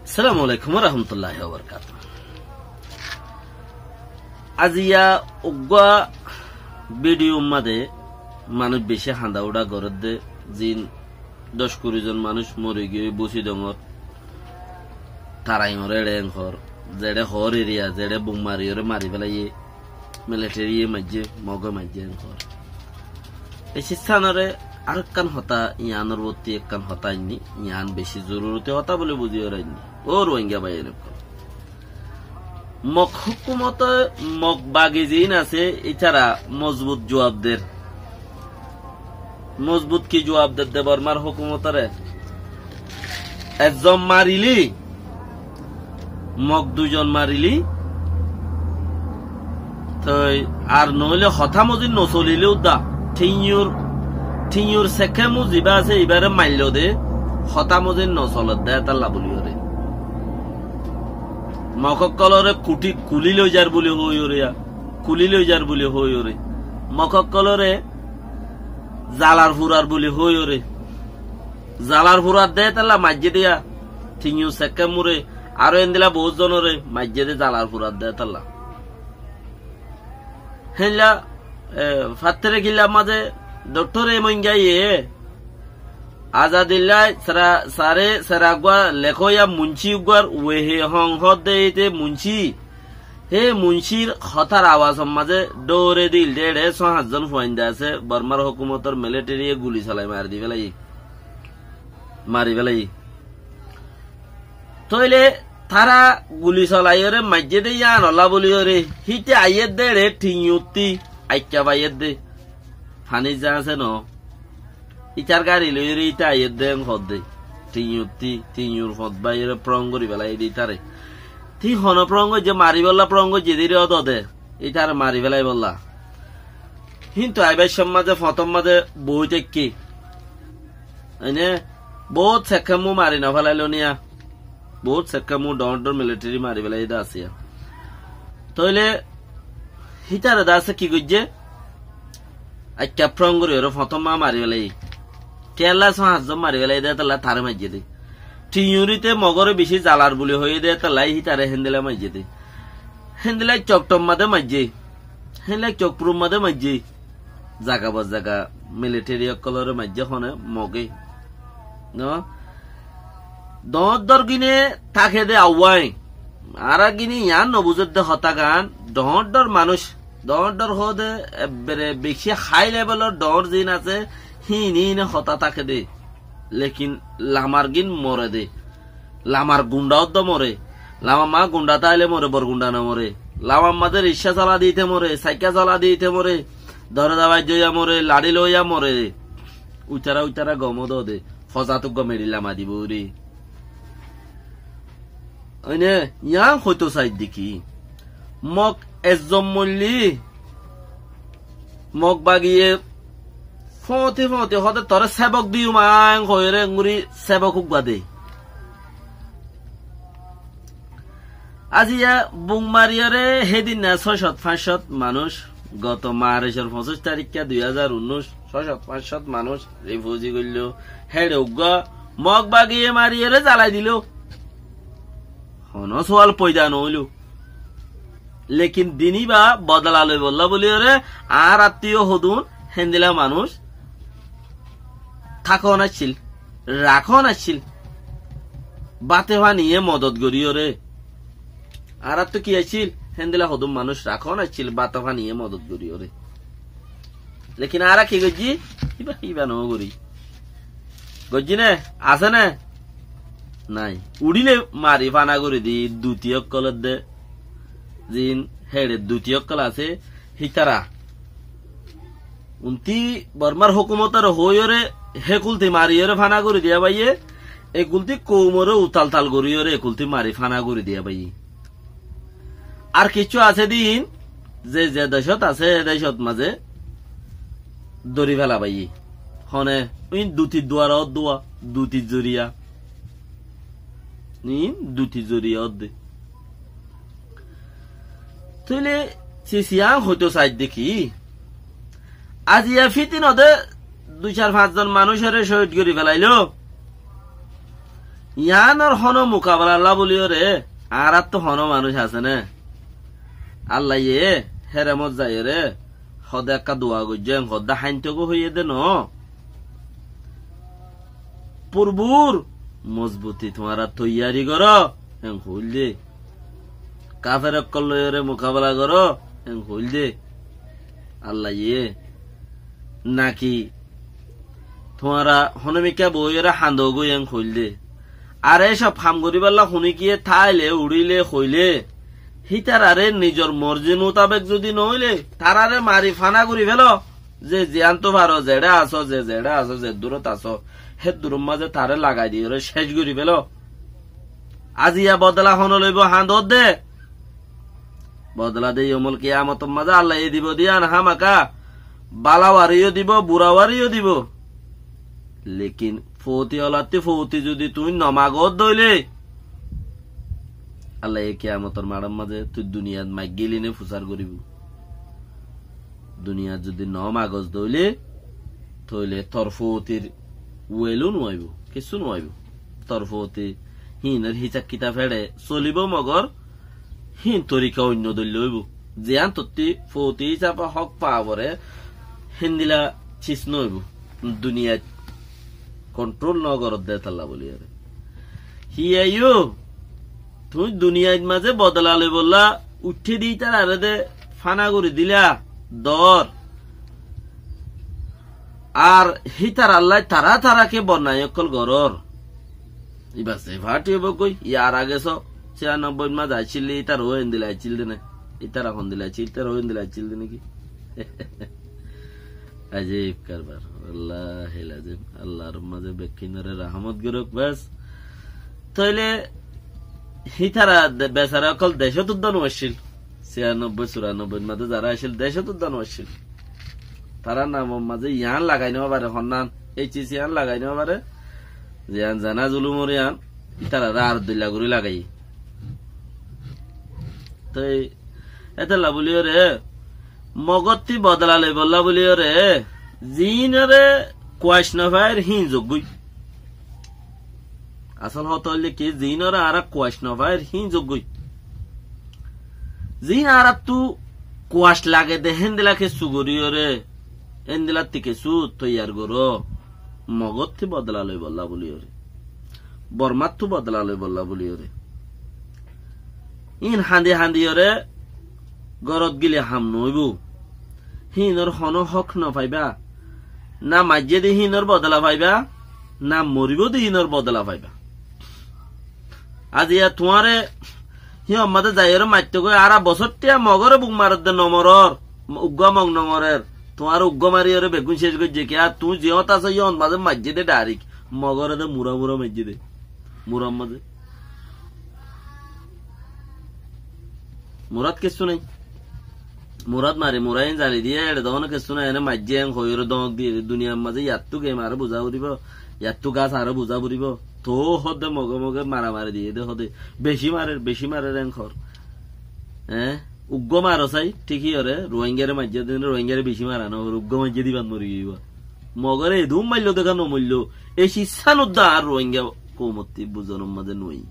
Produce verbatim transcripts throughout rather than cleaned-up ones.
Assalamu alaikum warahmatulláhi wabarakátuhu. Aziya uggúa bídiyo mazé manúic bicí hañdaúça gorédde, zin doc kuri zon manúic mori giyói Busidongor, taraiyóre eçé enkor, zeçé hoór eriya, zeçé bum mariyóre mari félaiyé, militariye maijjé, Mogé maijjé enkor. E cístanoré arekkán hotá, yiánor bótti ekkán hotá ainní, yián bicí zoruroti hotá bóli buzíyoré ainní. Ó Ruáingga báiyain ókkol. Mog hókumote, Mog bagi ziín asé, ítara mozbut juab der. Mozbut ki juab der de Bormar hókumotoré? Ezzon marilé, Mog duizon marilé, toi ar noóile hotá mozin nosolilé uddá, tiñur, tiñur sekkému zibá asé, ibáre mailló de, hotá mozin nosoledde étalla bóliyoré. Mog ókkolóre kuthi kulí loizar bóli hoóiyoré, kulí loizar bóli hoóiyoré. Mog ókkolóre zalar furar bóli hoóiyoré. Zalar furar de étalla maijjé de yá, tiñur sekkémuré, aró endilla boóut zonoré maijjé de zalar furar de étalla. Héndilla, e, fattóre killar mazé dhokttóre moingáiye, Azadillái sara, sare, sara uggúa lekóya muncí uggúar wehe hong hoódde éite muncí. Hé muncír hotár awasor mazé dhoóre dil dhéçe só hañtzon fuainda asé, Bormar hókumotor militariye guli solai mari di félaiyé. Mari félaiyé. Tóile tará guli solaiyóre maijjé dé yíanollá bóliyoré, híte aiyér dé eçé thiñuttí aikká faiyér dé. Faní za asé noó. Ítar gári loiyóre íte aiyér dé en hoódde. Thiñuttí, thiñur foñt báiyore fúrong gorí félaiyé dé ítare. Thík honó fúrong goijjé, maribólla fúrong goijjé dé íré ódode. Ítare mari félaibólla. Híntu aibár cómot mazé, foñtór mazé boói táikke. Ene, boóut sekkámmu mari nofélailó niya. Boóut sekkámmu dhoóñr dhoóñr militari mari félaiyé dé asé. Tóile hítare dé asé ki goijjé? Aikká fúrong goríyoré foñtóm ma mari félaiyé. Kiyólla só hañtzon mari félaiyé dé étalla taré maijjé dé. Thiñuríte Mogóre bicí zalar buli hoiyé dé étalla hítare héndilla maijjé dé. Héndilla Cokthom mazé maijjé. Héndilla Cokfuror mazé maijjé. Zaga ba zaga militari ókkolóre maijjé hone Mogé. No? Dhoóñr dhoóñr gine táke dé awwáin. Añára gine yián nobuzér dé hotágan, dhoóñr dhoóñr manúic, dhoóñr dhoóñr hoóde, ebbere bicí hái levelor dhoóñr ziín asé, híin híine hotá táke dé. Lekin lamar gín more dé. Lamar gundha óddo more. Lamar ma gundha táile more, bor gundha no more. Lamar mazé riccá sola dite more, saikká sola dite more, doroza baijjó óiya more, laçí loiya more. Uitará uitará gom ódode. Fozat uggúa meçi lama dibóu ré. Óine, yián hoitó saidde ki? Mog ezzon moillé, Mog bagiye fóñti fóñti hoóde toré sébok diyum aññí hoiyóre engori sébok uggúa de. Aziya bum mariyóre hédinna só cót fañs cót manúic, goto Marcor foñsíc tarikká dui házar unnúic, só cót fañs cót manúic rifuzi goilló, héçe uggúa Mog bagiye mariyóre zalai diló. Honó sual foida noóilo. Lekin din íba bodola loibolla bóliyoré añárattú yó hodún héndilla manúic tákon accíl, rakón accíl. Báte faniye modot goríyoré. Añárattú ki accíl? Héndilla hodún manúic rakón accíl, báte faniye modot goríyoré. Lekin añára ki goijjí? Íba, íba nogorí. Goijjí né? Asé né? Nái. Uçíle mari fana gorí di duti ókkol edde. Ziín héçe duti ókkol asé, hítara. Untí Bormar hókumotoré hoóiyoré, hékulti mariyóre fana gorí diya baiyé, ekulti koumoré utal tal goríyoré, ekulti mari fana gorí diya baiyé. Ar kiccú asé de iín, ze ze decót asé, e decót mazé dóri féla baiyé. Hone, iín duti duara ódduwa, duti zoriya. Iín duti zoriya ódde. Tóile sisi aññí hoitó saidde ki? Aziya fítino de dui sair fañs zon manúicoré cóhid gorí félailó. Yiánor honó mukabela lla buliyóre, añáráttu honó manúic asé né? Allaye, héremot zaiyóre, hode ekká dua goijjó, en hoddé háinto gó hoiyé dé noó. Purbur mozbuti tuáñra toiyari goró, en hoóil dé. Káfer ókkol loiyóre mukabela goró, en hoóil dé. Allaye, naki tuáñra honómikká boóiyore hañdogói en hoóil dé. Ar é cób ham goríbolla huníkiye táile, uçíle, hoilé, hítararé nizor morzí mutabek zudi noóile, taráre mari fana gorí félo. Ze ziyántu faro, zeçé asó, ze zeçé asó, ze durot asó, hé durot mazé taré lagai diyóre céc gorí félo. Aziya bodola honó loibó hañdodde. Bodola de yomul kiyamotor mazé Allaye dibou de yián hámaka. Bála wariyó dibou, bura wariyó dibou. Lekin fouti olattí fouti zudi tuñí nomagódde óile, Allaye kiyamotor maçor mazé tui duniyat maigíli né fusár goríbou. Duniyat zudi nomagódde óile, tóile tor foutir uelu nuaibóu, kessú nuaibóu. Tor fouti híinor hísab kitab héçe solibóu mogor híin torika oinno dóilla óibou. Ziyán tottí fouti hísafe hók faa foré, héndila cis nóoibou. Duniyait kontról nógoródde tálla bóliyoré. Híaiyó, tuñí duniyait mazé bodola loibollá uiththé de ítararé de fána gorí dila, dór. Ar hítarallái tará tará ke bonnai ókkol gorór. Ibá ze fathi óibou goi, yar age só, ciyanobboit mazé accíl dé, ítara ó endila accíl dé né. Ítara hondila accíl, ítara ó endila accíl dé né ki? Ajib karbar. Wallahil azim. Allar mazé bekkúnoré rahmot gorók, bes. Tóile hítara de-, besara ókkol decót udda no accíl. Ciyanobboit, curanobboit mazé zará accíl, decót udda no accíl. Tarár namor mazé yián lagai no fare, honnán, ei cis yián lagai no fare, yián zena zulumor yián, ítararé ar dóilla gorí lagaiyé. Toi étolla bóliyoré, mogottí bodola loibollá bóliyoré, ziínoré kuac no fair híin zoggúi. Asól hotá óilde ki, ziínoré añára kuac no fair híin zoggúi. Ziín añáráttu kuac lage de héndila kessú goríyoré, héndilattí kessú toiyar goró, mogottí bodola loibollá bóliyoré. Bormáttu bodola loibollá bóliyoré. Íin hañdi hañdiyoré górot gile ham noóibou. Híinor honó hók nofaibá. Ná maijjé de híinor bodola faibá, ná moribóu de híinor bodola faibá. Aziya tuáñre híin mazé zaiyoré maittó goi, añára bosóttiya mogóre buk maredde nomorór, uggúa mog nomorér, tuáñre uggúa mariyoré beggún céc goijjé kiyá, tuñí ziyót asó híin mazé maijjé de dhairék, mogóre de mura mura maijjé de, murar mazé. Murad kessú nái. Murad mari, mura ín zali diyé, eçe doóne kessú nái, ene maijjé en hoiyóre dóñk diyé, duniyar mazé yattú gem aró buzá foribó, yattú gas aró buzá foribó. Toóu hódde moge moge maramari diyé dé hóde. Bicí marer, bicí marer en hoór. Eé? Uggúa maro sai, thík íyoré, Ruáingaré maijjé dé, Ruáingaré bicí mara no, uggúa maijjé dé ibá mori giyói. Mogoré edún mailló dé ká nomoilló. Ei ciccán udda ar Ruáinga koumottí buzonor mazé nuaiyí.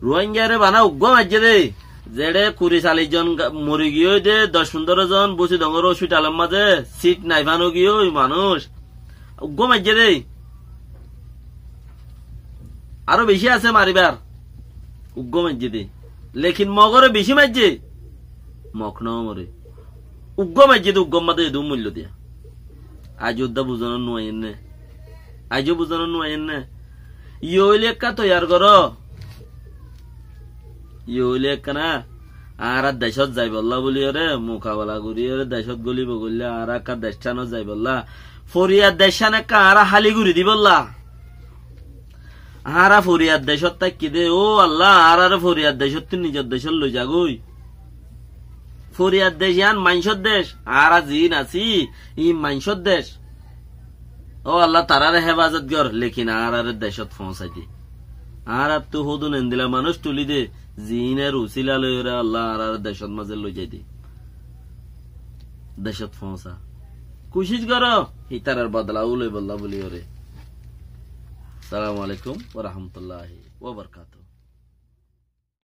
Ruáingaré bana uggúa maijjé dé. Zeçé kuri callic zon ga-, mori giyói dé, doc fundóro zon Busidongor hospitalor mazé, sit nai fán ói giyói manúic. Uggúa maijjé dé. Aró bicí asé maribár. Uggúa maijjé dé. Lekin mogoré bicí maijjé. Mog no more. Uggúa maijjé dé, uggúa mazé edún moilló diya. Aijjó udda buzonot nuaiyér né. Aijjó buzonot nuaiyér né. Yó óile ekká toiyar goró. Yó óile ekkána añára decót zaibollá bóliyoré, mukabela goríyoré decót gólibo goillé añára ekká decánot zaibollá. Foriyar decán ekká añára háli gorí dibollá. Añára foriyar decót táikki dé, ó Alla, añáráre foriyar decóttu nizor decót loi zagói. Foriyar dec yián maincór dec, añára ziín así, iín maincór dec. Ó Alla, taráre hefazot gor, lekin añáráre decót foóñsai de. Añáráttu hódun endila manúic tulí de, ziíner usíla loiyoré Alla añáráre decót mazé loi zai de. Decót foóñsa. Kucíc goró, hítarar bodola loibollá bóliyoré. Assalamu alaikum wa rahmatullahi wa barakatuhu.